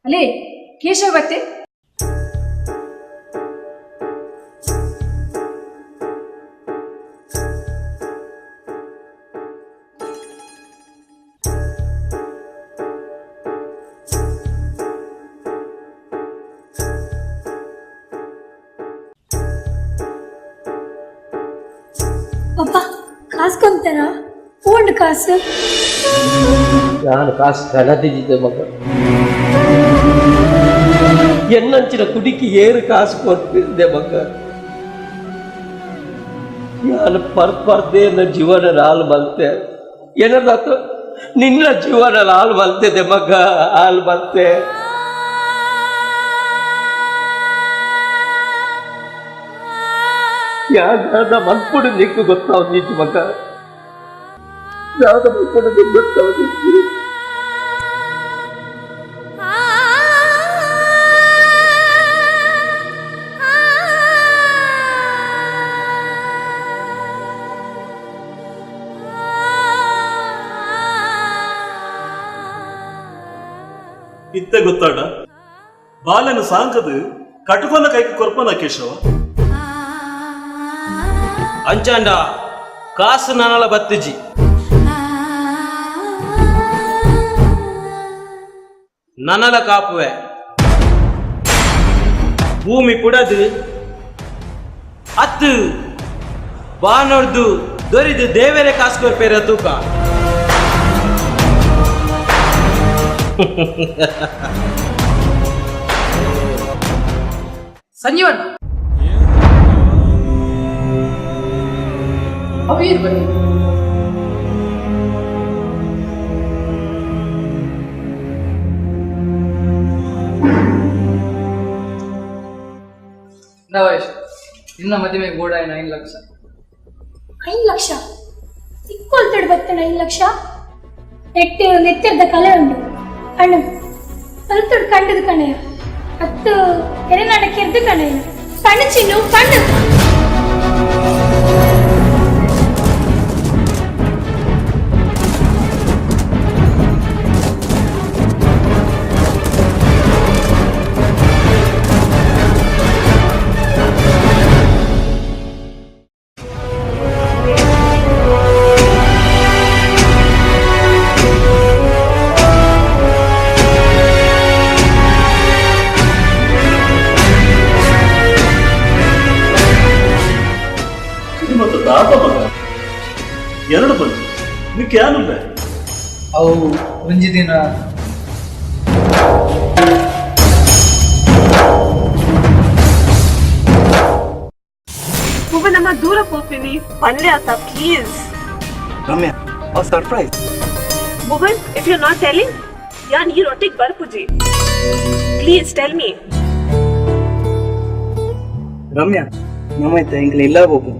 ಅಲೇ ಕೇಶವ ಬತ್ತೆ. ಪಪ್ಪ, ಕಾಸು ಕೊಂತಾರ? ಪೋಂಡು ಕಾಸು. ನಾನು ಕಾಸು ಕಣದಿದ್ದೆ ಮಗ. ಎನ್ನಂಚಿನ ಕುಡಿಕಿ ಏರು ಕಾಸು ಕೊಟ್ಟಿದ್ದೆ ಮಗ. ನಾನು ಪರ್ಪರ್ದೇ ಜೀವನ ಹಾಲು ಬಲ್ತೆ ಏನದಾತು, ನಿನ್ನ ಜೀವನ ಹಾಲು ಬಲ್ತಿದ್ದೆ ಮಗ, ಹಾಲು ಬಲ್ತೆ. ಯಾವ್ದಾದ ಮಲ್ಪುಡು ನಿಕ್ಕು ಗೊತ್ತಾವ್ ನಿಜ ಮಗ, ಯಾವ್ದ ಮಲ್ಪುಡು ನಿಕ್ಕು ಗೊತ್ತಾವ್. ಇತ್ತೆ ಗೊತ್ತಾಡ ಬಾಲೆನ ಸಾಂಕದು ಕಟುಕೊನ ಕೈಗೆ ಕೊರ್ಪನ ಕೇಶವ. ಅಂಚಾಂಡ ಕಾಸು ನನಲ ಬತ್ತಿಜಿ. ನನಲ ಕಾಪುವೆ ಭೂಮಿ ಪುಡದು ಅತ್ತು ಬಾನೊಡ್ದು ದೊರಿದು ದೇವರೇ ಕಾಸು ಕೊರ್ಪೇರ ತೂಕ. ಸಂಜೀವಣ್ಣ ಅವು ಬನ್ನಿ. ವಯಸ್ಸು ನಿನ್ನ ಮದುವೆಗೆ ಗೋಡಾಯಿನ 5 ಲಕ್ಷ. 5 ಲಕ್ಷ ತಿಕ್ಕೊಲ್ತಡು ಬತ್ತಣ 5 ಲಕ್ಷ ನೆಟ್ಟು ನೆತ್ತಿರ್ದ ಕಲೆ ಉಂಡು ಅಣ್ಣು ಕಲ್ತುಡು ಕಂಡದ ಕಣೆಯ ಅತ್ತು ಎರೆನಾಡ ಕೆರ್ದು ಕಣೆಯ ಕಣ್ಣು ಚಿನ್ನು ಕಣ್ಣು. ಮತ್ತು ದಾಪ ಮಗ ಎರಡು ಬಂದು ನಿಕ್ಕೆ ಯಾನುಲ್ಲ. ಅವು ಒಂಜಿ ದಿನ ಭುವನಮ್ಮ ದೂರ ಪೋಪಿನಿ ಪಲ್ಯ ಆತ please. Ramya, a surprise. Bhuvan, if you not telling ಯಾನ್ ಈ ರೊಟ್ಟಿಗೆ ಬರ್ಪುಜಿ. Please tell me. Ramya, ನಮ್ಮೈತ ಎಂಕ್ಲೆ ಇಲ್ಲ ಹೋಗು.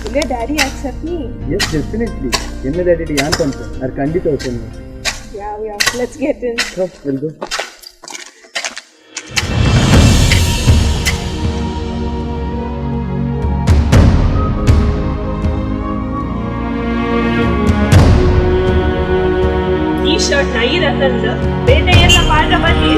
Will your daddy accept me? Yes, definitely. ಎಮ್ಮೆ ಡ್ಯಾಡಿ ಯಾನ್ ಪಂಪ ಅರ್ ಖಂಡಿತ ಹೋಗ್ತೇನೆ. Yeah, yeah. Let's get in. Come, we'll go. ಈ ಶರ್ಟ್ ನ ಈ ರತಂದ ಬೇರೆ ಎಲ್ಲ ಪಾಡ್ರ ಬನ್ನಿ.